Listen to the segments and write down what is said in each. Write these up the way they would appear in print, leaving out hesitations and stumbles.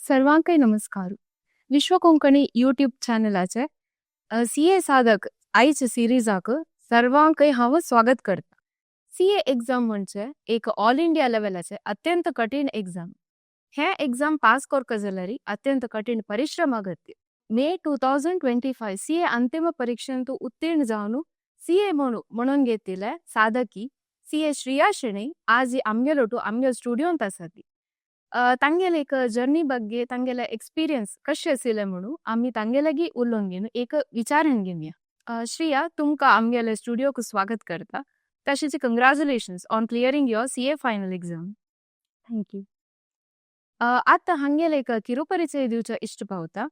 सर्वांकय नमस्कार. विश्व Konkani YouTube चॅनलाचे C ए साधक आयज सिरीजाक सर्वांकय हांव स्वागत करता. सी ए एक्झाम म्हणजे एक ऑल इंडिया लेवलाचे अत्यंत कठीण एक्झाम. हे एक्झाम पास करका जाल्यार अत्यंत कठीण परिश्रम अगत्य. मे 2025 सी ए अंतिम परीक्षेंतु उत्तीर्ण जावन सी ए म्हणू म्हणून घेतिले साधकी सी ए श्रिया शेणै आज आमगेलोटू आमगे स्टुडियोंत आसाती. तांगेले एक जर्नी ಬಗ್ಗೆ, तांगेले एक्सपिरियन्स कशें आशिल्लें म्हणून आमी तांगे लागीं उलोवन घेवन एक विचारून घेवया. श्रिया, तुमकां आमगेले स्टुडियोक स्वागत करता. तशेंच congratulations on clearing your CA final exam. Thank you. आतां हांगेले एक ಕಿರುಪರಿಚಯ दिवच्या इश्ट पावता.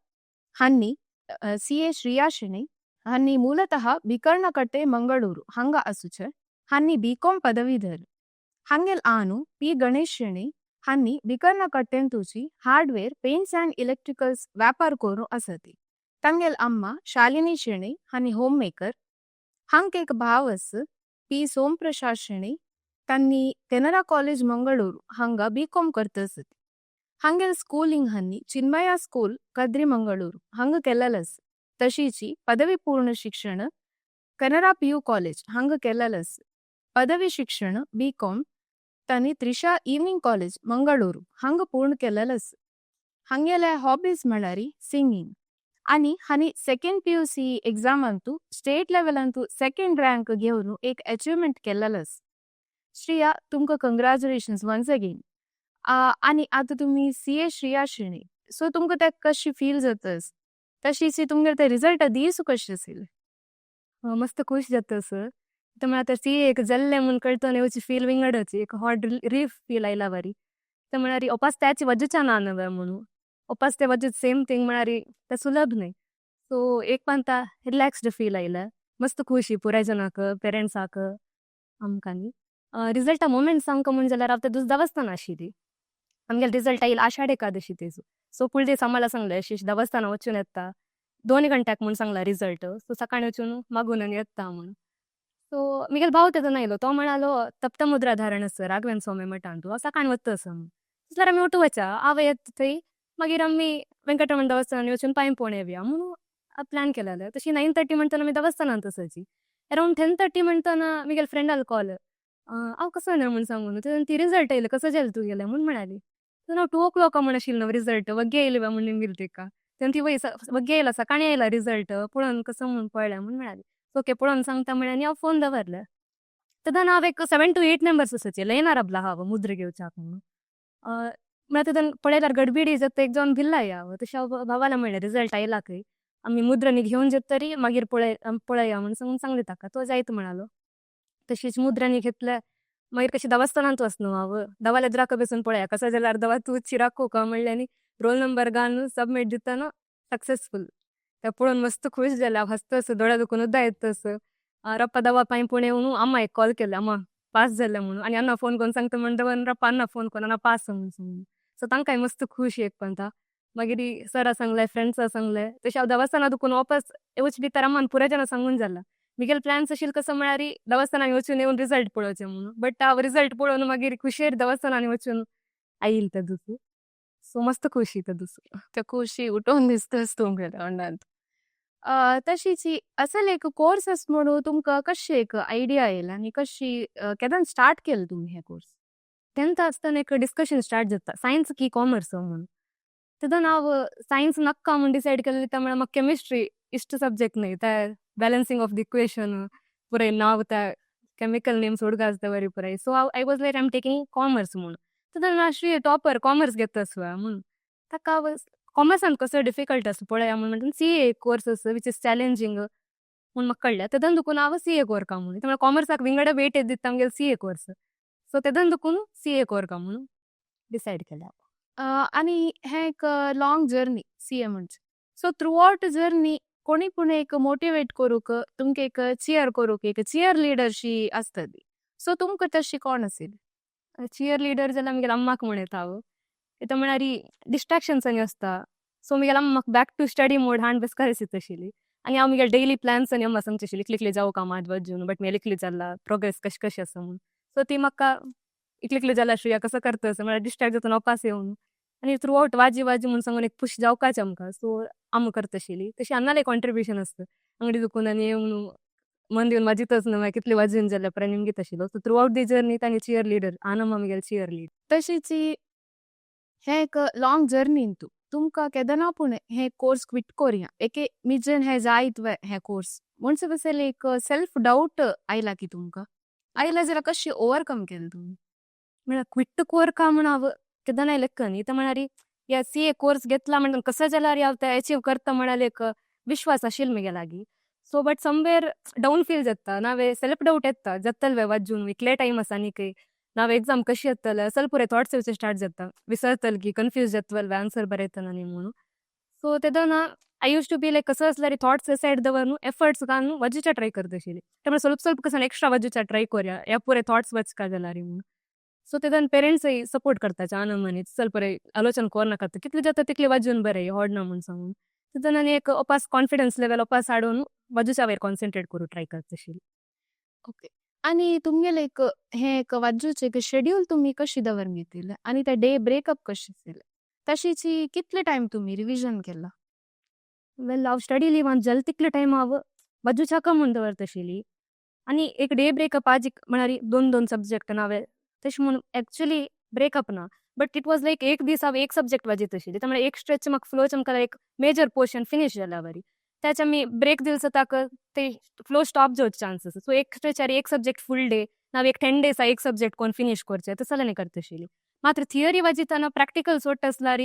हांनी सी ए श्रिया शेणै हांनी ಮೂಲತಃ ಬಿಕರ್ಣಕಟ್ಟೆ, ಮಂಗಳೂರು हांगा आसूचे. हांनी बी कॉम पदवीधर. हांगेल आनु पी गणेश शेणै हांनी बिकर्णकट्टेंतूची हार्डवेअर, पेंट्स अँड इलेक्ट्रिकल्स व्यापार करून आसाती. तांगेल अम्मा शालिनी शेणै हांनी होम मेकर. हांक एक भाव आस, पी सोमप्रसाद शेणै. तांनी केनरा कॉलेज, मंगळूर हांगा बी कॉम करता आसती. हांगेल स्कूलिंग हांनी चिन्मया स्कूल, कद्री, मंगळूर हांगा केलेलं आस. तशीची पदवी पूर्ण शिक्षण केनरा पी यू कॉलेज हांगा केलेलं आस. पदवी शिक्षण बी कॉम तांणी त्रिशा इव्हनिंग कॉलेज, मंगळूर हांगा पूर्ण केलेलं आस. हांगेले हॉबीज म्हळ्यार सिंगींग आणि हांणी सेकंड पीयूसी एक्झामांतू स्टेट लेवलांतू सेकंड रँक घेवन एक अचिव्हमेंट केलेलं आस. श्रिया, तुमकां कंग्रॅच्युलेशन्स वन्स अगेन. आनी आतां तुमी सी ए श्रिया शेणै, सो तुमकां ते कशी फील जाता? तशीच तुमगेले ते रिजल्ट दीस कशें आशिल्ले? मस्त खुश जाता सर. तर मला तर सी एक जल्ले म्हणून कळतो येवची फील विंगडच, एक हॉट रिलीफ फील आयला बरी. तर म्हळ्यार ओपास त्याची वजूच्या ना नव्हे म्हणून ओपास ते वजूच सेम थिंग, म्हळ्यार ते सुलभ न्हय. सो एक पांता रिलॅक्स्ड फील आयला. मस्त खुशी पुराय जणांक, पेरेंट्साक आमकां. रिजल्टा मोमेंट सांगका म्हण जाल्यार हांव ते दुस देवस्थान आशिल्ली. आमगेले रिजल्ट आयिल्लो आषाढ एकादशी तेजो. सो फुल दीस आम्हाला सांगलें, अशें देवस्थाना वचून येता 2 घंट्याक म्हूण सांगला रिजल्ट. सो सकाळी वचून मागून आनी येता म्हूण. सो मिगेल भाव तेदोन आयलो. तो म्हणालो, तप्त मुद्रा धारण आसा राघवेंद्र स्वामी मठांतू, हांव सकाळी वता असो म्हूण. जाल्यार आमी उठू वचा, हांव येता थंय, मागीर आमी वेंकटरमण देवस्थानान वचून पांय पडून येवया म्हणून प्लॅन केलेलो. तशी 9:30 म्हणटना आमी देवस्थानांत आसाची. अरावंड 10:30 म्हणटना मिगेल फ्रेंडालो कॉल, हांव कसो ना म्हूण सांगून. ती रिजल्ट येयलो, कसो जालें तुगेलें म्हूण म्हणाली. हांव 2 ओ क्लॉक म्हण आशिल्लो न्हू रिजल्ट वग्गे येयले बा म्हूण निमगील तिका. तेन्ना ती वय वग्गे येयला, सकाळी येयला रिजल्ट, पळोवन कसो म्हूण पळया म्हूण म्हणाली. ओके, पळोवन सांगता म्हळें आनी हांव फोन दवरलें. तेन्ना हांव एक 7 टू 8 मेंबर्स आसाचे लायनार राबला हांव मुद्र घेवच्याक म्हणून. म्हळ्यार तेदन पळयल्यार गडबिडी जाता, एक जावन भिल्लाय हांव. तशें हांव भावाला म्हणलें, रिजल्ट आयला खंय, आमी मुद्रांनी घेवन तरी मागीर पळय पळया म्हूण सांगून सांगलें ताका. तो जायत म्हणालो. तशीच मुद्रांनी घेतले. मागीर कशी देवस्थानांत वच न्हू हांव दवाल्या द्राक बसून पळया कसो जाल्यार दवा तूं चिराको का म्हणलें आनी रोल नंबर घालून सबमीट दितना सक्सेसफूल. ते पळोवन मस्त खुश जालें हांव. हांसता असो, दोळ्या दुखून उदक येता असो. रप्पा दवा पांय पडून येवन अम्मा एक कॉल केलो, अम्मा पास जालें म्हणून. आनी अन्ना फोन करून सांगता म्हण दवर रप्पा अन्ना फोन करून अन्ना पास म्हणून सांगून. सो तांकांय मस्त खुशी एक पंता. मागीर सरा सांगलें, फ्रेंड्सा सांगलें. तशें हांव देवस्थानात दुखून वापस येवचे भितर अम्मान पुराय जाणां सांगून जाला. मिगेल प्लॅन्स आशिल्ले कसो म्हळ्यार देवस्थानान वचून येवन रिजल्ट पळोवचें म्हणून, बट हांव रिजल्ट पळोवन मागीर खुशयेर देवस्थानान वचून आयिल्लें ते दुसू. सो मस्त खुशी ते दुसू. ते खुशी उठोवन दिसतास तुमगे तोंडांत. तशीच ही असल एक कोर्स म्हणून तुमकां कशी एक आयडिया येयला आनी कशी केदन स्टार्ट केलें तुमी हे कोर्स? टेंथ आसतना एक डिस्कशन स्टार्ट जाता, सायन्स की कॉमर्स म्हणून. तेदोन हांव सायन्स नाक्का म्हूण डिसायड केलें. त्या म्हळ्यार म्हाका केमिस्ट्री इश्ट सब्जेक्ट न्हय. ते बॅलन्सिंग ऑफ the equation पुराय नांव, त्या केमिकल नेम्स उडगास बरी पुराय. सो हांव I was like, I am taking commerce म्हणून. तेदोन अशी टॉपर कॉमर्स घेता आसलो म्हणून ताका कॉमर्सान कसो डिफिकल्ट आसा पळया म्हूण म्हणून सी ए कोर्स आसा which is challenging म्हूण म्हाका कळ्ळें. तेदोन दुखून हांव सी ए कोरका म्हणून. म्हळ्यार कॉमर्साक विंगड वेटेज दिता आमगेलो सी ए कोर्स. सो तेदोन दुखून सी ए कोरका म्हणून डिसायड केलें. आनी हें एक लाँग जर्नी सी ए म्हणजे. सो थ्रू आवट जर्नी कोणी पूण एक मोटिवेट करूंक, तुमकां एक चियर करूंक, एक चियर लिडरशी आसतली. सो तुमकां तशी कोण आशिल्ली? चियर लिडर जाल्यार आमगेल्या अम्माक म्हूण येता हांव. कित्याक म्हळ्यार डिस्ट्रॅक्शन्स आनी आसता. सो म्हगेल्या अम्मा म्हाका बॅक टू स्टडी मोड हाण बेसकार आशिल्ली आनी हांव म्हगेले डेली प्लॅन्स आनी अम्मा सांगची आशिल्ली, इतले इतले जावं कामात वचून, बट म्हगेलें इतलें जालां, प्रोग्रेस कशें कशें आसा म्हूण. सो ती म्हाका, इतले इतले जाला श्रेया, कसो करता? म्हळ्यार डिस्ट्रॅक्ट जाता, नोपास येवन. आनी थ्रू आवट वाजी वाजी म्हूण सांगून एक पुश जावकाच आमकां. सो आमी करताशिल्ली तशी अन्नाले कॉन्ट्रिब्युशन आसता अंगडी दुखून आनी म्हणून मन दिवन वाजितच ना, मागीर कितले वाजून जाल्यार पर्यंत निमगीत आशिल्लो. So through out the journey तांणी चियर लिडर आनम आमगेले चियर लीडर. तशीच हे एक लॉंग जर्नी तू तुमकां केदना पूण हे कोर्स क्विट कोरया, एके मिजन हे जायत वे हे कोर्स म्हणचे बसले एक सेल्फ डाऊट आयला की तुमकां आयला जाल्यार कशी ओवरकम केलं तुम्ही? म्हळ्यार क्विट कोरका म्हण हांव केदनाय लेखनी. ते म्हळ्यार या सीए कोर्स घेतला म्हणून कसं जाल्यार हांव ते अचीव करता म्हळ्यार एक विश्वास आशिल्लो म्हगे लागीं. So but somewhere down feel जाता नावे, सेल्फ डाऊट येता, जातले वाजून, इतले टायम आसा न्ही, नाव एक्झाम कशी येतले, असल पुरे थॉट्स येवचे स्टार्ट जाता, विसरतल की कन्फ्यूज जातले आन्सर बरयतना न्ही म्हणून. सो तेदना I used to be like कसं असल्यार थॉट्स असायड दवरून एफर्ट्स घालून वाजूच्या ट्राय करताशिल्ली. त्यामुळे ಸ್ವಲ್ಪ ಸ್ವಲ್ಪ कसं एक्स्ट्रा वाजूच्या ट्राय करूया ह्या पुरे थॉट्स वचका जाल्यार म्हणून. सो तेदन पेरेंट्सय सपोर्ट करता आनंद मनीत, चल बरें, आलोचन कोर नाका, कितले जाता तितले वाजून बरें होड ना म्हूण सांगून. तेदन आनी एक ओपास कॉन्फिडन्स लेवल ओपास हाडून वाजूच्या वयर कॉन्सन्ट्रेट करूं ट्राय करताशिल्ली. ओके, आणि तुमगेले एक हे एक वाजूचे एक शेड्यूल तुम्ही कशी दवर घेतिले आणि ते डे ब्रेकअप कशी केले, तशीची कितले टाइम तुम्ही रिविजन केला? वेल, हांव स्टडी लिव्हान जाल तितले टायम हांव वाजूच्याक म्हूण दवरताशिल्ली. आनी एक डे ब्रेकअप आज म्हळ्यार दोन दोन सब्जेक्ट नावे तशें म्हूण एक्चुअली ब्रेकअप ना, बट it was like एक दीस हांव एक सब्जेक्ट वाजयत आशिल्ली. म्हळ्यार एक स्ट्रेच म्हाका फ्लोच आमकां एक मेजर पोर्शन फिनीश जाल्या बरी, त्याचे आमी ब्रेक दिल ताका ते फ्लो स्टॉप जावचे चान्स आसा. सो एक स्ट्रेचार एक सब्जेक्ट फूल डे, नाव एक 10 डेज एक सब्जेक्ट कोण फिनीश करचे तसलें करताशिल्ली. मात्र थियरी वाजिताना प्रॅक्टिकल सोडटा आसल्यार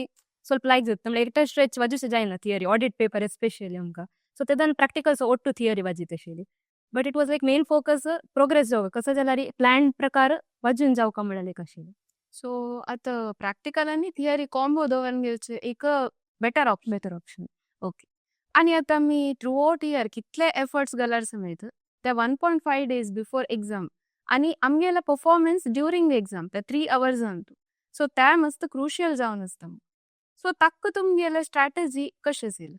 ಸ್ವಲ್ಪ लायक जाता, म्हळ्यार एकटा स्ट्रेच वाजूचे जायना थियरी, ऑडिट पेपर एस्पेशली आमकां. सो तेदन प्रॅक्टिकल्स ಒಟ್ಟು थियरी वाजयत आशिल्ली, but it was like main focus progress जावं कसं जाल्यार प्लॅन प्रकार वाजून जावका म्हळ्यार एक आशिल्लें. सो आतां प्रॅक्टिकल आनी थियरी कॉम्बो दवरून घेवचे एक better option. Better option. Okay, आनी आतां आमी थ्रू आवट इयर कितले एफर्ट्स घाल्यार समेत त्या 1.5 days before exam आनी आमगेला परफॉर्मन्स ड्युरींग the exam त्या 3 अवर्सान, सो त्या मस्त क्रुशियल जावन आसता. सो ताका तुमगेले स्ट्रॅटजी कशें आशिल्लें?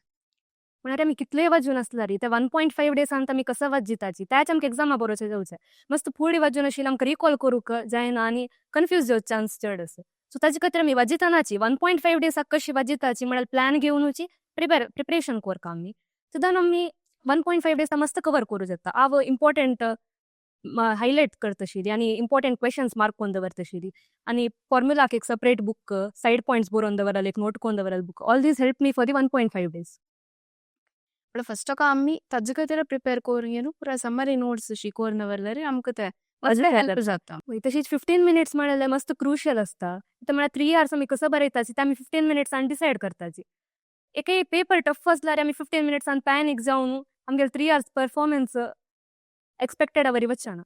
म्हळ्यार आमी कितलेय वाजून आसल्यार ते 1.5 डेसान आमी कसं वाजिताची त्याच आमकां एग्जामा बरोवचें जावचें. मस्त फुडें वाजून आशिल्लें आमकां रिकॉल करूंक जायना आनी कन्फ्यूज जावचे चान्स चड आसा. सो ताजे खातीर आमी वाजितानाची 1.5 डेसाक कशी वाजिताची म्हळ्यार प्लॅन घेवनुची प्रिपरेशन करता आमी. तेदन आमी 1.5 डेसा मस्त कवर करूं जाता. हांव इम्पॉर्टंट हायलायट करताशिल्ली आनी इम्पॉर्टंट क्वेश्चन्स मार्क करून दवरताशिल्ली आनी फॉर्म्युलाक एक सेपरेट बूक, सायड पॉयंट्स बरोवन दवरलें, एक नोट करून दवरलें book. All these help me for the 1.5 days. पण फर्स्ट ऑफ आमी ताजे खातीर प्रिपेर करून घेवन पुरा समरी नोट्स शिकोवन दवरल्यार आमकां ते हेल्प जाता. तशीच 15 मिनिट्स म्हळ्यार मस्त क्रुशियल आसता. ते म्हळ्यार 3 आवर्स आमी कसं बरयताची ते आमी 15 मिनिट्सान डिसायड करताची. एकय पेपर टफ आसल्यार आमी 15 मिनिट्सान पॅनीक जावन आमगेले 3 आवर्स परफॉर्मन्स एक्सपेक्टेड वरी वचना.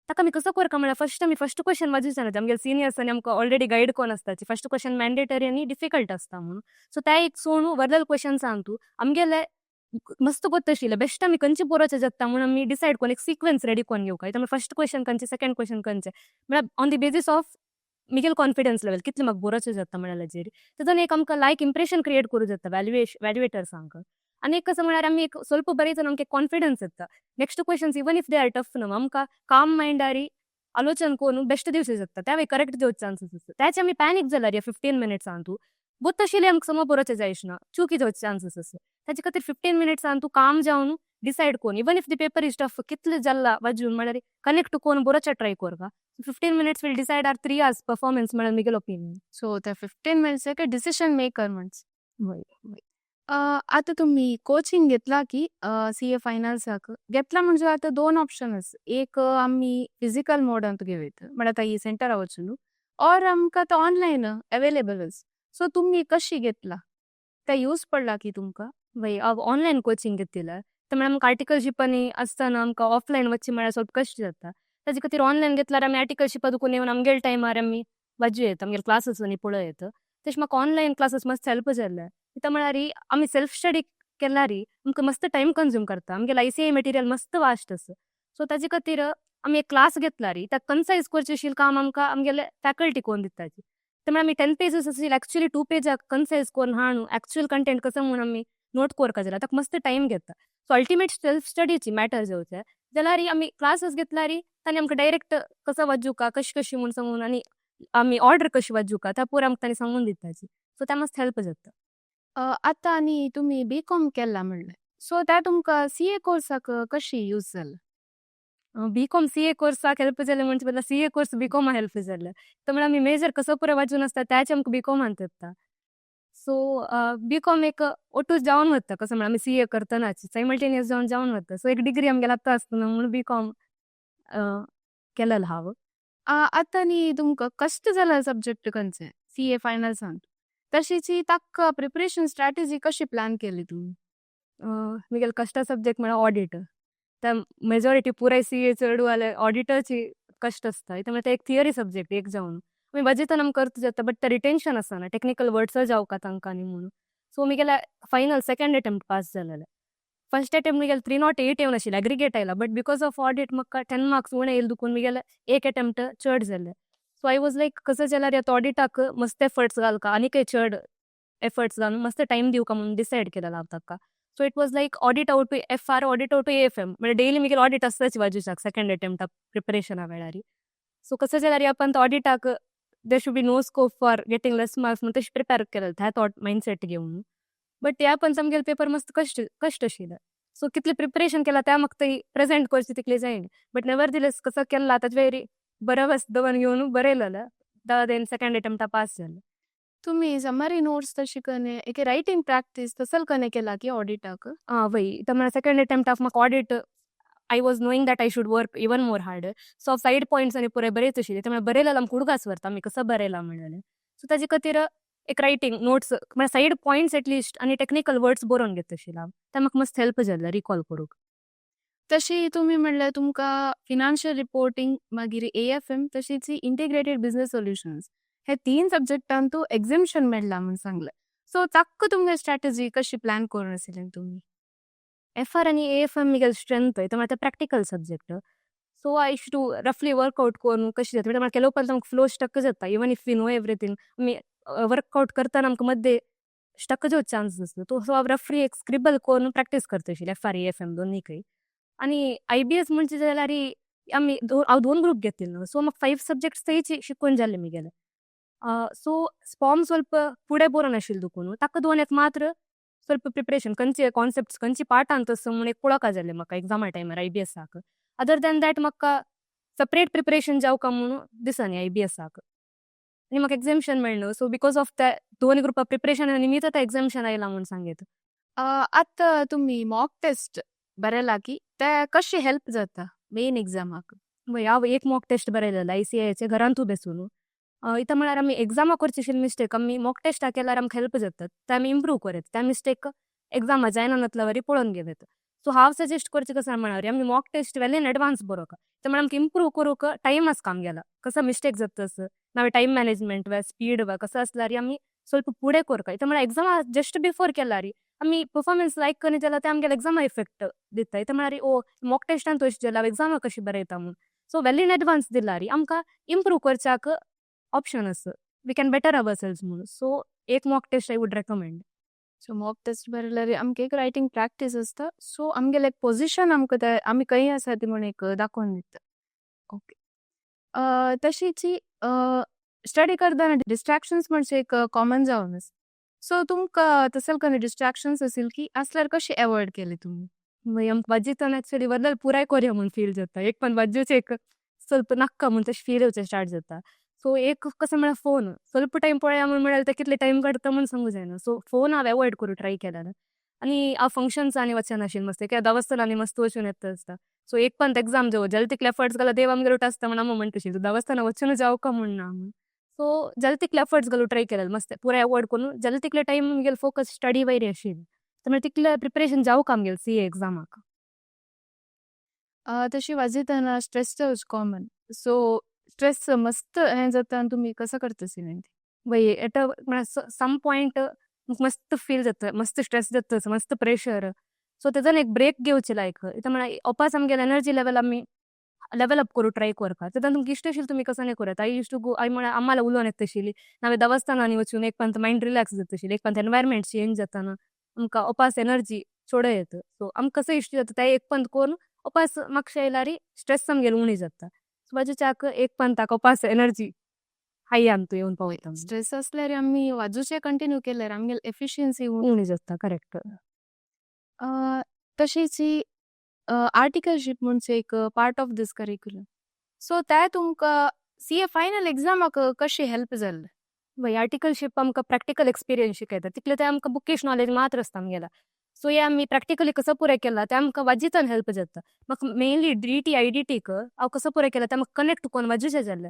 ताका आमी कसो करता म्हळ्यार फर्स्ट आमी फर्स्ट क्वेश्चन वाजूचे. आमगेले सिनियर्सांनी आमकां ऑलरेडी गायड कोन्न आसताची, फर्स्ट क्वेश्चन मॅन्डेटरी आनी डिफिकल्ट आसता म्हणून. सो त्या एक सोडून वरलेले क्वेश्चन्स तूं आमगेले मस्त गोत्ताशिल्ले बेस्ट आमी खंयचे बरोवचे जाता म्हणून आमी डिसायड करून एक सिक्वेन्स रेडी करून घेवका. त्यामुळे फर्स्ट क्वेश्चन खंयचे, सेकंड क्वेश्चन खंयचे, म्हळ्यार on the basis of Miguel confidence level कितले म्हाका बरोवचें जाता म्हळ्यार हाजेर. तेतून एक आमकां लायक इम्प्रेशन क्रिएट करूं जाता व्हॅल्युएटर्सांक. आनी एक कसं म्हळ्यार आमी एक ಸ್ವಲ್ಪ बरयतना आमकां कॉन्फिडन्स येता, next questions even if they are tough न्हू, आमकां काम मायंडारी आलोचन करून बेस्ट दिवचे शकता, त्यावेळी करेक्ट दिवचे चान्सीस आसता. त्याचे आमी पॅनीक जाल्यार ह्या 15 मिनिट्सान तूं गोत्तशिल्ले आमकां समज बरोवचें जायच ना, चुकी जावचे चान्सीस आसा. ताचे खातीर 15 मिनिट्सान तूं काम जावन डिसायड करून, even if the paper is tough, कितले जाल्ला वाजून म्हळ्यार कनेक्ट करून बरोवचे ट्राय करता. 15 minutes will decide our 3 hours performance म्हळ्यार मिगेल ओपिनियन. सो त्या 15 मिनिट्स एक डिसिशन मेकर म्हणच. आतां तुमी कोचिंग घेतला की सीए फायनल्साक घेतला म्हणजे आतां दोन ऑप्शन आसा. एक आमी फिजिकल मोडांत घेवयता, म्हळ्यार आतां ही सेंटरा वचून, ऑर आमकां आतां ऑनलायन अवेलेबल आसा. सो तुमी कशी घेतला, ते यूज पडला की तुमकां? वय, हांव ऑनलायन कोचिंग घेतिल्लें. ते म्हळ्यार आमकां आर्टिकलशीप आनी आसतना आमकां ऑफलायन वचचें म्हळ्यार ಸ್ವಲ್ಪ कश्ट जाता. ताजे खातीर ऑनलायन घेतल्यार आमी आर्टिकलशिपा दुकून येवन आमगेले टायमार आमी वाजू येता, आमगेले क्लासीस आनी पळोवं येता. तशें म्हाका ऑनलायन क्लासीस मस्त हेल्प जाल्ले. कित्याक म्हळ्यार आमी सेल्फ स्टडी केल्यार आमकां मस्त टायम कंज्यूम करता, आमगेले आयसीएआय मटेरियल मस्त वास्ट आसा. सो ताजे खातीर आमी एक क्लास घेतल्यार ताका कन्सायज करचें आशिल्लें काम आमकां आमगेले फॅकल्टी करून दिताची. ते म्हळ्यार आमी 10 पेजीस आशिल्ले एक्चुअली टू पेजाक कन्सायज करून हाडून एक्चुअल कंटेंट कसो म्हूण आमी नोट करपा जाय, ताका मस्त टायम घेता. सो अल्टिमेट सेल्फ स्टडीची मॅटर जावचें जाल्यार आमी क्लासीस घेतल्यार तांणी आमकां डायरेक्ट कसो वाजुका, कशी कशी म्हूण सांगून आनी आमी ऑर्डर कशी वाजुका त्या पुरा आमकां तांणी सांगून दिताची. सो ते मस्त हेल्प जाता. आतां आनी तुमी बी कॉम केला म्हणलें, सो ते तुमकां सी ए कोर्साक कशी यूज जालें? बी कॉम सी ए कोर्साक हेल्प जालें म्हणचे बदला C A course B com help जालें. तर आमी मेजर कसो पुरो वाचून आसता त्याच आमकां बी कॉमान येता. सो बी कॉम एक ओटूच जावन वता, कसं म्हळ्यार आमी सी ए करतनाच सायमल्टेनियस जावन जावन वता. सो एक डिग्री आमगेले आतां आसतना म्हणून बी कॉम केलेलं हांव. आतां न्ही तुमकां कश्ट जाला सब्जेक्ट खंयचे सी ए फायनल्सान, तशीची ताका प्रिपरेशन स्ट्रॅटेजी कशी प्लॅन केली तुमी? मिगेले कश्ट सब्जेक्ट म्हळ्यार ऑडिट. त्या मेजॉरिटी पुराय सी ए चेडवाले ऑडिटाची कश्ट आसता. म्हळ्यार ते एक थियरी सब्जेक्ट एक जावन आमी वाजयतना आमी करता जाता, बट ते रिटेन्शन आसना, टेक्निकल वर्ड्स जावका तांकां न्ही म्हणून. सो मिगेले फायनल सेकंड अटेम्प्ट पास जालेले. फर्स्ट अटेम्प्ट मिगेले 308 येवन आशिल्ले एग्रीगेट आयला, बट because of audit म्हाका 10 मार्क्स उणें येयले दुखून मिगेले एक अटेम्प्ट चड जाले. सो I was like, कसं जाल्यार आतां ऑडिटाक मस्त एफर्ट्स घालका, आनीकय चड एफर्ट्स घालून मस्त टायम दिवका म्हणून डिसायड केलेलो हांव ताका. So it was like audit out to FR, audit out to AFM, म्हणजे डेली मिगेले ऑडिट आसताच बाजूच्याक सेकंड अटेम्प्ट प्रिपरेशना वेळार. सो कसं जाल्यार आपण ऑडिटाक there should be no scope for getting less marks म्हणून तशें प्रिपेर केलें ह्या थॉट मायंडसेट घेवन. बट ह्या पण आमगेले पेपर मस्त कश्ट कश्ट आशिल्ले. सो कितलें प्रिपरेशन केलां त्या म्हाका थंय प्रेजेंट करचें तितलें जायना, बट नेवरदिलेस कसो केला ताजे वयर बरो दवन घेवन बरयलेलें, then second अटेम्प्टा पास जालें. तुमी समरी नोट्स तशी कने एक रायटिंग प्रॅक्टीस तसल कने केला की ऑडिटाक? आं वय, तर म्हळ्यार सेकंड अटेम्प्टाक म्हाका audit I was knowing that I should work even more hard. So हांव सायड पॉयंट्स आनी पुराय बरयत आशिल्लें. ते म्हळ्यार बरयलेलें आमकां उडगास व्हरता आमी कसो बरयलां म्हणलेलें. सो ताजे खातीर एक रायटींग नोट्स म्हळ्यार सायड पॉयंट्स एटलिस्ट आनी टेक्निकल वर्ड्स बरोवन घेत आशिल्लें हांव. ते म्हाका मस्त हेल्प जालें रिकॉल करूंक. तशी तुमी म्हणल्यार तुमकां फिनान्शियल रिपोर्टिंग, मागीर ए एफ एम, तशीच इंटिग्रेटेड बिझनेस सोल्युशन्स हे तीन सब्जेक्टान तूं एक्झिबिशन मेळ्ळा म्हूण सांगलें. सो ताका तुमगे स्ट्रॅटजी कशी प्लॅन करून आशिल्ली तुमी? एफ आर आनी ए एफ एम मिगेले स्ट्रेंथ, ते म्हळ्यार ते practical subject. So I used to roughly workout करून कशें जाता, म्हळ्यार केले उपरांत आमकां फ्लो स्टक जाता. Even if we know everything, आमी वर्कआउट करतना आमकां मद्दे स्टक जावचो चान्स आसता. सो हांव रफली एक स्क्रिबल करून प्रॅक्टीस करता आशिल्लें F R, A F M दोनीकय. आनी I B S म्हणचे जाल्यार आमी हांव दोन ग्रूप घेतिल्लो, सो म्हाका फायव सब्जेक्ट्स थंयच शिकून जाल्ले मिगेले. सो स्पॉम ಸ್ವಲ್ಪ फुडें बरोवन आशिल्लें दुखून ताका दोन एक मात्र ಸ್ವಲ್ಪ प्रिपरेशन, खंयचे कॉन्सेप्ट्स खंयचे पार्टान तसो म्हूण एक कळोका जालें म्हाका एग्जामा टायमार I B एसाक. Other then that म्हाका सेपरेट प्रिपरेशन जावका म्हणून दिसना I B एसाक. आनी म्हाका एक्झाम्शन मेळ्ळो, सो because of त्या दोन ग्रुपा प्रिपरेशन निमित्त आतां एक्झाम्शन आयला म्हूण सांगीत. आतां तुमी मॉक टेस्ट बरयला की ते कशें हेल्प जाता मेन एग्जामाक? वय, हांव एक मॉक टेस्ट बरयलेलो I C आयचे घरांतू बेसून. इतां म्हळ्यार आमी एग्जामा करचे आशिल्ले मिस्टेक आमी मॉक टेस्टाक केल्यार आमकां हेल्प जाता, ते आमी इम्प्रूव करत, ते मिस्टेक एग्जामा जायना नातल्या वरी पळोवन घेवत. सो हांव सजेस्ट करचें कसं म्हळ्यार आमी mock test well in advance बरोवंक, ते म्हळ्यार आमकां इम्प्रूव करूंक टायम आसता आमगेलो. कसो मिस्टेक जाता तसो नाल्यार टायम मॅनेजमेंट वा स्पीड वा कसो आसल्यार आमी ಸ್ವಲ್ಪ फुडें करता. ते म्हळ्यार एग्जामा जस्ट बिफोर केल्यार आमी परफॉर्मन्स लायक करीत जाल्यार ते आमगेले एग्जामा इफेक्ट दिता. ते म्हळ्यार ओ मॉक टेस्टान तशें जाल्यार एग्जामा कशें बरयता म्हूण. सो वेल इन एडवान्स दिल्यार आमकां इम्प्रूव करच्याक ऑप्शन आसा, we can better ourselves म्हणून. सो एक mock test I would recommend. So mock test बरयल्यार आमकां एक रायटींग प्रॅक्टीस आसता, सो आमगेले एक पोझिशन आमकां ते आमी खंय आसा ती म्हूण एक दाखोवन दिता. ओके, तशीच स्टडी करतना डिस्ट्रॅक्शन्स म्हणजे एक कॉमन जावन आसा. सो तुमकां तसल कने डिस्ट्रॅक्शन्स आशिल्ली की आसल्यार कशें एवॉयड केले तुमी? मागीर आमकां वाजिताना एक्चुअली वदल पुराय कोरया म्हूण फील जाता. एक पण वाजूचे एक ಸ್ವಲ್ಪ नक्का म्हूण तशें फील येवचें स्टार्ट जाता. सो एक कसं म्हळ्यार फोन ಸ್ವಲ್ಪ टायम पळया म्हूण म्हळ्यार ते कितले टायम काडटा म्हूण सांगू जायना. सो फोन हांव एवॉयड करूं ट्राय केलेलें. आनी हांव फंक्शन्स आनी वचनाशिल्लें मस्त कित्याक दवस्थान आनी मस्त वचून येता आसता. सो एक पण एग्जाम जेव जाले तितले एफर्ट्स घाल्यार देव आमगेर आसता म्हूण आमी म्हणटा तशी दवस्थाना वचून जावका म्हूण ना. सो जाले तितले एफर्ट्स घालूं ट्राय केलेलें, मस्त पुराय एवॉयड करून जाले तितले टायम आमगेलो फोकस स्टडी वयर आशिल्लें. त्यामुळे तितले प्रिपरेशन जावका आमगेलें सी ए एग्जामाक. तशी वाजयतना स्ट्रेस जावच कॉमन, सो स्ट्रेस मस्त हें जाता आनी तुमी कसो करता आशिल्लें? वय, एट म्हळ्यार सम पॉयंट मस्त फील जाता, मस्त स्ट्रेस जाता, मस्त प्रेशर. सो तेजो एक ब्रेक घेवचे लायक इतां म्हळ्यार ओपास आमगेले एनर्जी लेवल आमी लेवल अप करूं ट्राय करपा. तेन्ना तुमकां इश्ट आशिल्लें तुमी कसो करत. I use to go I म्हळ्यार आम्हाला उलोवन येता आशिल्ली नाल्यार दवस्थानांनी वचून एक पंत मायंड रिलॅक्स जाता आशिल्लें. एक पंत एनवायरमेंट चेंज जाताना आमकां ओपास एनर्जी चड येता. सो आमकां कसो इश्ट जाता तें एक पंत करून ओपास मातशें येयल्यार स्ट्रेस आमगेलो उणी जाता. सो बाजूच्याक एक पंताक ओपास एनर्जी हाय अंतू येवन पावयता. स्ट्रेस असल्यार आमी वाजूचे कंटिन्यू केल्यार आमगेले एफिशियन्सी उणी जाता, करेक्ट. तशीच ही आर्टिकलशीप म्हणजे एक part of this curriculum, so ते तुमकां सीए फायनल एग्जामाक कशी हेल्प जाल्ले? वय, आर्टिकलशीप आमकां प्रॅक्टिकल एक्सपिरियन्स शिकयता. तितले ते आमकां बुकीश नॉलेज मात्र आसता आमगेला. सो हे आमी प्रॅक्टिकली कसो पुराय केला ते आमकां वाजितान हेल्प जाता. म्हाका मेनली डीटी आयडीटीक हांव कसो पुराय केला ते आमकां कनेक्ट कोन्न वाजूचे जाल्ले.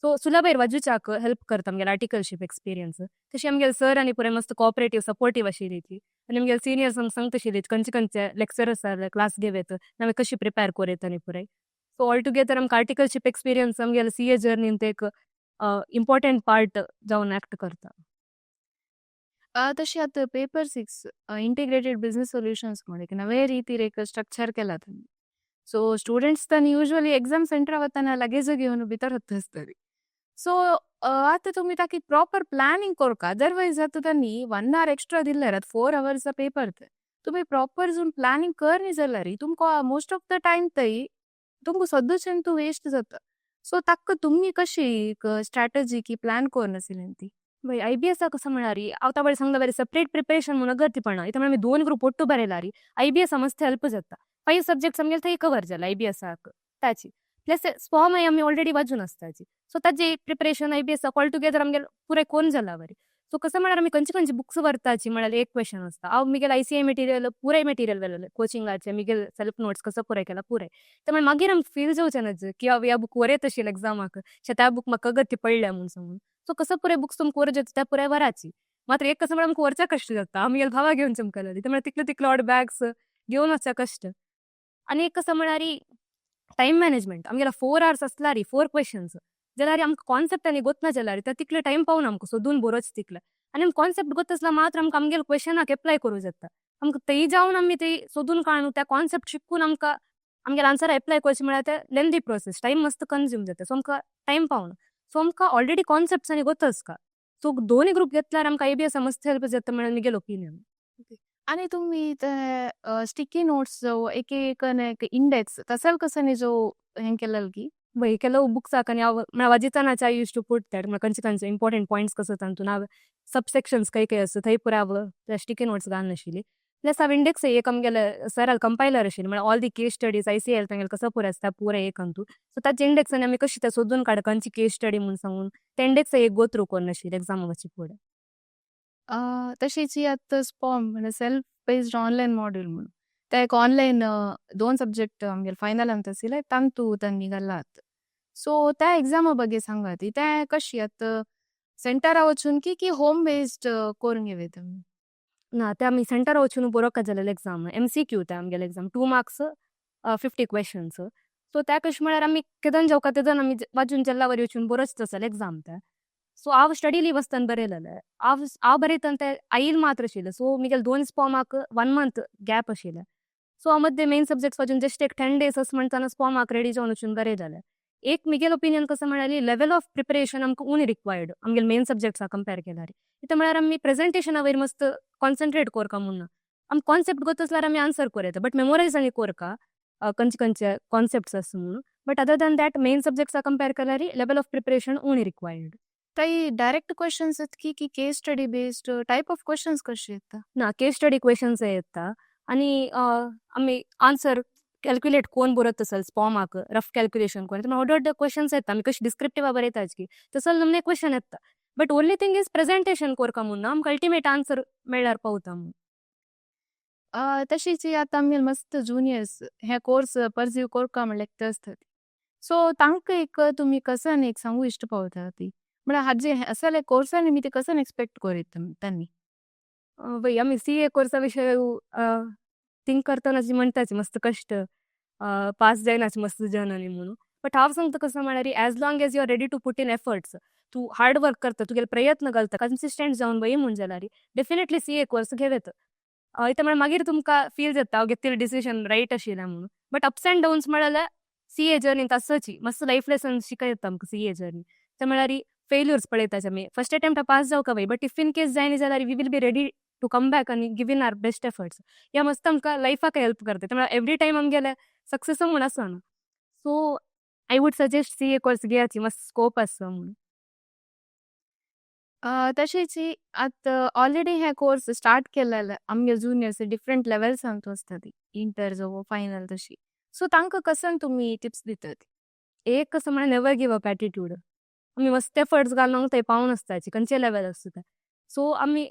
सो सुलभायर वाजूच्याक हेल्प करता आमगेले आर्टिकलशीप एक्सपिरियन्स. तशी आमगेले सर आनी पुराय मस्त कोऑपरेटीव, सपोर्टीव आशिल्ली ती आनी आमगेले सिनियर्स आमकां सांगता आशिल्ली खंयचे खंयचे लेक्चरर्स क्लास घेवयत, आमी कशी प्रिपेर कोर आनी पुराय. सो ऑल टुगेदर आमकां आर्टिकलशीप एक्सपिरियन्स आमगेले सीए जर्नीन ते एक इम्पॉर्टंट पार्ट जावन एक्ट करता. तशी आतां paper 6 integrated business solutions म्हण एक नवे रीतीर एक स्ट्रक्चर केला तांणी. सो स्टुडंट्स तांणी युजुअली एक्झाम सेंटर वतना लगेज घेवन भितर वता आसतली. सो आतां तुमी ताका प्रॉपर प्लॅनिंग कोरका, अदरवायज आतां तांणी वन our extra दिल्यार, आतां 4 अवर्स पेपर, ते तुमी प्रॉपर जून प्लॅनिंग करनी जाल्यार तुमकां मोस्ट ऑफ the time थंय तुमकां सदचें तूं वेस्ट जाता. सो ताका तुमी कशी एक स्ट्रॅटजी की प्लॅन कोन्न आशिल्ली ती? वय, आयबीएस कसं म्हणारी, हांव तावळ सांगला बरें, सेपरेट प्रिपरेशन म्हणून गरजेपणा इथं आमी दोन ग्रुप ಒಟ್ಟು बरेलारी आयबीएस मस्त हेल्प जाता. फायव सब्जेक्ट्स आमगेले थंय कवर जाला आयबीएसाक ताची, प्लस स्पॉम आमी ऑलरेडी वाजून आसताची. सो ताजे प्रिपरेशन आयबीएस ऑल टुगेदर आमगेले पुराय कोन जाला बरी. सो कसं म्हळ्यार आमी खंयचे खंयचे बुक्स व्हरताची म्हळ्यार एक क्वेश्चन आसता. हांव मिगेल आयसीएआय मटेरियल पुराय मटेरियल व्हेलेलें कोचिंगाचे, मिगेल सेल्फ नोट्स कसो पुराय केला पुराय. त्यामुळे मागीर आमकां फील जावचें ना की हांव ह्या बुक वरयत आशिल्लें एग्जामाक, त्या बुक म्हाका गती पडल्या म्हूण सांगून. सो कसं पुराय बुक्स तुमकां वरत जाता त्या पुराय वराची. मात्र एक कसं म्हळ्यार आमकां व्हरच्या कश्ट जाता, आमी भावा घेवन चमकलेली, त्यामुळे तितले तितले ऑड बॅग्स घेवन वचच्या कश्ट. आनी एक कसं म्हळ्यार टायम मॅनेजमेंट. आमगेला 4 आवर्स आसलारी फोर क्वेश्चन्स जाल्यार आमकां कॉन्सेप्ट आनी गोतना जाल्यार त्या तितले टायम पावना आमकां सोदून बरोच तितले. आनी कॉन्सेप्ट गोत आसल्यार मात्र आमकां आमगेले क्वेश्चनाक एप्लाय करूं जाता. आमकां थंय जावन आमी ती सोदून काडून त्या कॉन्सेप्ट शिकून आमकां आमगेले आन्सर एप्लाय करचे म्हळ्यार ते लेंदी प्रोसेस, टायम मस्त कंज्यूम जाता. सो आमकां टायम पावना. सो आमकां ऑलरेडी कॉन्सेप्ट्स आनी गोत आसता. सो दोनूय ग्रुप घेतल्यार आमकां आयबीएस मस्त हेल्प जाता म्हणून मिगेल ओपिनियन. आणि तुम्ही ते स्टिकी नोट्स जो एक एक इंडेक्स तसल कसं जो हें केलेलं की? वय, ಕೆಲವು ಬುಕ್ಸ್ ಹಾಕನಿ ಅವು वाजितानाच I used to put that. खंयचे खंयचे इम्पॉर्टंट पॉयंट्स कसं तांतून हांव सब सेक्शन्स खंय खंय आसा थंय पुराय हांव स्टिकी नोट्स घालून आशिल्ली. प्लस हांव इंडेक्स एक आमगेले सराल कंपायलर आशिल्ली, म्हळ्यार all the case studies ICAI तांगेले कसो पुराय आसता पुराय एक अंतू. सो ताचे इंडेक्स आनी आमी कशी ते सोदून काड खंयची केस स्टडी म्हूण सांगून ते इंडेक्स एक गो थ्रू कोन्न आशिल्ले एग्जामा वचचे फुडें. तशीच ही आतां स्पॉम म्हणजे सेल्फ बेस्ड ऑनलायन मॉड्यूल म्हणून ते एक ऑनलायन दोन सब्जेक्ट आमगेले फायनल ಅಂತ आशिल्ले, तांतू तांणी घालात. सो त्या एग्जामा ಬಗ್ಗೆ सांगात, ते कशी आतां सेंटरा वचून की की होम बेस्ड करून घेवे तुमी? ना, ते आमी सेंटरा वचून बरोवंक जालेले एग्जाम. एमसीक्यू ते आमगेले exam, 2 marks, 50 questions. So त्या कशें म्हळ्यार आमी केदन जेवका तेदन आमी वाजून जेल्ला वचून बरोच आसले एग्जाम ते. सो हांव स्टडी लीव आसतना बरयलेलें. हांव हांव बरयतना ते आईल मात्र आशिल्लें. सो मिगेले दोन स्पॉमाक वन मंथ गॅप आशिल्लें. सो हांव मद्दे मेन सब्जेक्ट्स वाजून जस्ट एक 10 डेज अशें म्हणटाना स्पॉमाक रेडी जावन वचून बरयलेलें. एक मिगेल ओपिनियन कसं म्हळ्यार लेवल ऑफ प्रिपरेशन आमकां उणी रिक्वायर्ड आमगेले मेन सब्जेक्ट्सा कंपेर केल्यार. कित्याक म्हळ्यार आमी प्रेजेंटेशना वयर मस्त कॉन्सन्ट्रेट कोरका म्हूण ना, आमकां कॉन्सेप्ट गोत आसल्यार आमी आन्सर कोर येता, बट मेमोरायज आनी कोरका खंयचे खंयचे कॉन्सेप्ट्स आसा म्हणून. But other than that, main सब्जेक्ट्सा compare केल्यार लेवल ऑफ प्रिपरेशन उणी रिक्वायर्ड. काही डायरेक्ट क्वेश्चन्स आहेत की की case study based type of questions कसे येतात? ना, केस स्टडी क्वेश्चन्स येता आनी आमी आन्सर कॅल्क्युलेट कोण बरयत असेल स्पॉमाक रफ कॅल्क्युलेशन कोण व्हड व्हड क्वेश्चन्स येता. आमी कशी डिस्क्रिप्टिव्ह बरयताच की तसो नमने क्वेश्चन येता, but only thing is presentation कोरका म्हणून आमकां अल्टिमेट आन्सर मेळ्ळ्यार पावता म्हणून. तशीच आतां आमगेले मस्त जुनियर्स हे कोर्स परस्यू कोरका म्हणल्यार आसतात. सो तांकां एक तुमी कसन एक सांगू इश्ट पावता ती, म्हळ्यार हाजे असले कोर्सान मी ते कसन एक्सपेक्ट करीत त्यांनी? वय, आमी सीए कोर्सा विशय थिंक करतना जी म्हणटाची मस्त कश्ट, पास जायनाच मस्त जणांनी म्हणून. बट हांव सांगता कसं म्हळ्यार as long as you are ready to put in efforts, तूं हार्ड वर्क करता, तुगेले प्रयत्न घालता, कन्सिस्टंट जावन वय म्हूण जाल्यार डेफिनेटली सीए कोर्स घेवेत. इत्या म्हळ्यार मागीर तुमकां फील जाता हांव घेतिल्लें डिसिजन रायट आशिल्लें म्हणून. बट अप्स अँड डाउन्स म्हळ्यार सीए जर्नीन आसची. मस्त लायफ लेसन्स शिकयता आमकां सीए जर्नी. ते म्हळ्यार फेल्युर्स पळयताच आमी. फर्स्ट अटेम्प्ट पास जावका वय, बट if in case जायना जाल्यार we will be ready to come back आनी give in our best efforts. ह्या मस्त आमकां लायफाक हेल्प करता. ते म्हळ्यार एवरी टायम आमगेले सक्सेस म्हूण आसना. So I would suggest CA course घेयाची, मस्त स्कोप आसा म्हणून. तशेंच आतां ऑलरेडी हे कोर्स स्टार्ट केलेले आमगे जुनियर्स डिफरंट लेवल्सांत आसता ती, इंटर जावं फायनल तशी, सो तांकां कसन तुमी टिप्स दितात? एक कसं म्हळ्यार नेवर गिव अप ॲटिट्यूड. आमी मस्त एफर्ट्स घालून थंय पावून आसताची, खंयचे लेवल आसता ते. सो आमी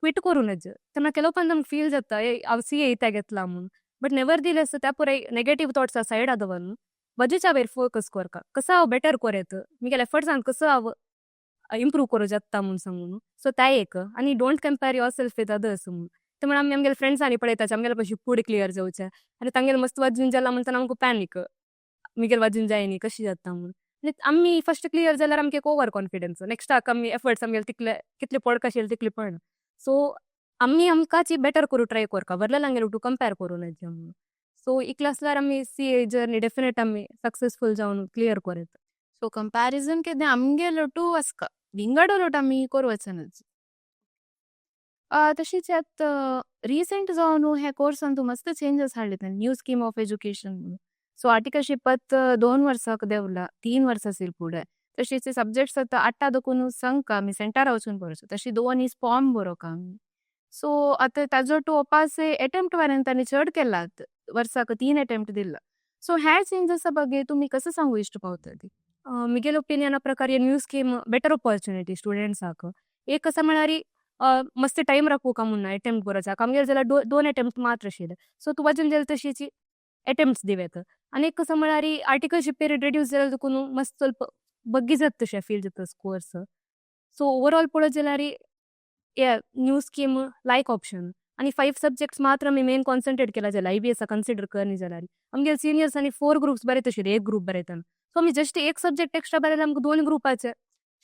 क्विट करूं नज. तेन्ना ಕೆಲವು आमकां फील जाता, ए हांव सीए इत्याक घेतला म्हणून, बट नेवर दिलेस त्या पुराय नेगेटीव थॉट्स सायड दवरून वजूच्या वयर फोकस करका, कसं हांव बेटर कोर येत, मिगेले एफर्ट्सान कसं हांव इम्प्रूव करूं जाता म्हूण सांगून. सो ते एक आनी don't compare yourself with others म्हणून. ते म्हणून आमी आमगेले फ्रेंड्सांनी पळयताचे, आमगेले पशी फुडें क्लियर जावचे आनी तांगेले मस्त वजून जाला म्हणटना आमकां पॅनीक, मिगेले वजून जायनी, कशी जाता म्हणून. आनी आमी फस्ट क्लियर जाल्यार आमकां एक ओवर कॉन्फिडन्स, नेक्स्टाक आमी एफर्ट्स आमगेले तितले कितले पडका आशिल्ले तितले पडना. सो आमी आमकांची बेटर करूं ट्राय करका, व्हडल्या टू कंपेर करूं नजे म्हणून. सो इतलें आसल्यार आमी सीए जर्नी डेफिनेट आमी सक्सेसफूल जावन क्लियर कोर येता. सो कंपॅरिझन केन्ना आमगेलो टू आसका, विंगडलोट आमी करूं वचनच. तशीच आतां रिसेंट जावन हे कोर्सान तूं मस्त चेंजस हाडले, न्यू स्कीम ऑफ एज्युकेशन म्हणून. सो आर्टिकलशिपात 2 वर्साक देंवला, 3 वर्सां आसील फुडें. तशीच सब्जेक्ट्स आतां आठा देखून संक आमी सेंटरा वचून बरोवचो, तशी दोन फॉर्म बरोवका आमी. सो आतां ताजो टू ओपास एटेम्प्ट पर्यंत तांणी चड केला, वर्साक तीन अटेम्प्ट दिला. सो हे चेंजसा ಬಗ್ಗೆ तुमी कसं सांगू इश्ट पावतली? मिगेल ओपिनियना प्रकार हे न्यू स्कीम बेटर ऑपॉर्च्युनिटी स्टुडंट्साक. एक कसं म्हळ्यार मस्त टायम राखूका म्हणून अटेम्प्ट बरोवचाक आमगेले जाल्यार दोन अटेम्प्ट मात्र आशिल्ले. सो तूं वाजून जाल्यार तशीची अटेम्प्ट्स दिवेत. आनी एक कसं म्हळ्यार आर्टिकलशीप पिरियड रिड्यूस जाल्यार देखून मस्त ಸ್ವಲ್ಪ बग्गी जाता तशें फील जाता कोर्स. सो ओवरऑल पळयत जाल्यार हे न्यू स्कीम लायक ऑप्शन. आनी फायव सब्जेक्ट्स मात्र आमी मेन कॉन्सन्ट्रेट केला जाल्यार आयबीएसा कन्सिडर करनी जाल्यार आमगेले सिनियर्स आनी फोर ग्रुप्स बरयता आशिल्ले एक ग्रूप बरयतना. सो आमी जस्ट एक सब्जेक्ट एक्स्ट्रा बरयल्यार आमकां दोन ग्रुपाचे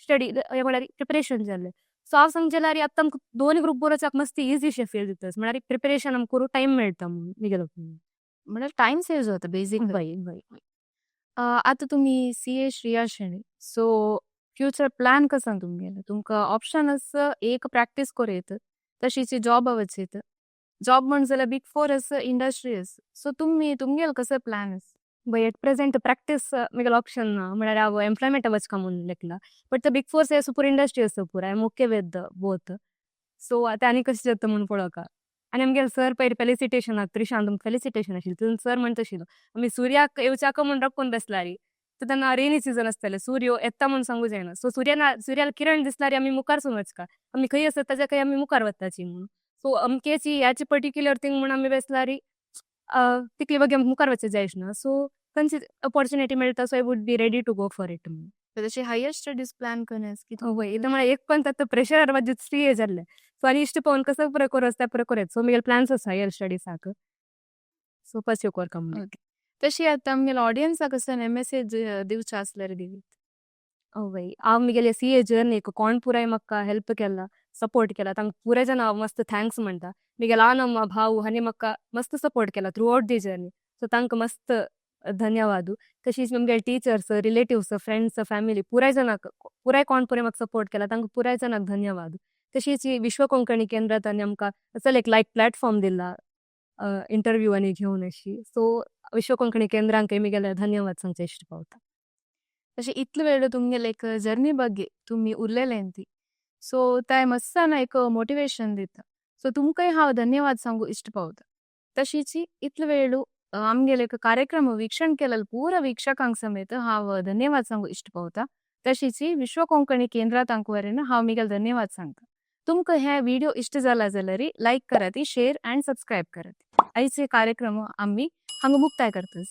स्टडी म्हळ्यार प्रिपरेशन जाल्लें. सो हांव सांगचें जाल्यार आतां आमकां दोन ग्रूप बरोवचाक मस्त इजी शें फील जाता, म्हळ्यार प्रिपरेशन आमकां करूंक टायम मेळटा म्हणून मिगेलो ओपिनियन. म्हळ्यार टायम सेव जाता बेसिकली. हय हय. आतां तुमी CA Shriya Shenoy, so future plan कसो तुमगेलो? तुमकां ऑप्शन आसा एक प्रॅक्टीस करूं येता, तशीच जॉब वचयता. जॉब म्हण जाल्यार बिग फोर आसा, इंडस्ट्री आसा. सो तुमी तुमगेलो कसो प्लॅन आसा? बट एट प्रेजेंट प्रॅक्टीस मिगेलो ऑप्शन ना, म्हळ्यार हांव एम्प्लॉयमेंट वचका म्हणून लेखला. बट बिग फोर आसा पुरो इंडस्ट्री आसा पुरो, I am okay with both. So आतां आनी कशें जाता म्हणून पळोवका. आनी आमगेले सर पयर फेलिसिटेशनाक, त्रिशांत तुमकां फेलिसिटेशन आशिल्लें, तितून सर म्हणटा आशिल्लो आमी सुर्याक येवच्याक म्हूण राखून बसलारी. तर तेन्ना रेनी सिजन आसतालें, सूर्य येता म्हूण सांगू जायना. सो सुर्या सुर्याला किरण दिसल्यार आमी मुखार सून वचका, आमी खंय आसत ताच्या खंय आमी मुखार वताची म्हणून. सो अमकेची ह्याची पर्टिक्युलर थिंग म्हूण आमी बेसलारी तितली बगी आमकां मुखार वचचे जायच ना. सो खंयची ऑपॉर्च्युनिटी मेळटा, so I would be ready to go for it म्हणून. तशी higher studies plan करण्यास की? वय इथं मला एक पण त्यात प्रेशर माझी फ्री जाल्लें. सो आनी इश्ट पळोवन कसं पुरो कोरस त्या पुरो कोरेत. सो मिगेले प्लॅन्स आसा हायर स्टडीसाक, सो पर्स्यू करका म्हणून. ओके, तशी आतां आमगेले ऑडियन्साक कसो मेसेज दिवचो आसल्यार दिवीत? वय, हांव मिगेले सीए जर्नीक कोण पुराय म्हाका हेल्प केला, सपोर्ट केला, तांकां पुराय जाण हांव मस्त thanks म्हणटा. मिगेले आनम्मा, भाऊ हांणी म्हाका मस्त सपोर्ट केला through out the journey, so तांकां मस्त धन्यवाद. तशीच आमगेले टिचर्स, रिलेटिव्स, फ्रेंड्स, फॅमिली, पुराय जाणांक, पुराय कोण पुराय म्हाका सपोर्ट केला तांकां पुराय जाणांक धन्यवाद. तशीच ही विश्व कोंकणी केंद्रात आनी आमकां चल एक लायक प्लॅटफॉर्म दिला इंटरव्यू आनी घेवन अशी, सो विश्व कोंकणी केंद्रांकय मिगेले धन्यवाद सांगचे इश्ट पावता. तशें इतले वेळ तुमगेले एक जर्नी ಬಗ್ಗೆ तुमी उरलेले ती, सो ते मस्ताना एक मोटिवेशन दिता. सो तुमकांय हांव धन्यवाद सांगू इश्ट पावता. तशीच इतले वेळ आमगेले एक कार्यक्रम वीक्षण केलेले पूरा वीक्षकांक समेत हांव धन्यवाद सांगू इश्ट पावता. तशीच विश्व कोंकणी केंद्रात वरेन हांव मिगेल धन्यवाद सांगता. तुमकां हे विडियो इश्ट जाला जाल्यार लायक करात, शेअर अँड सबस्क्रायब करात. आयचे कार्यक्रम आमी हांगा मुक्ताय करता.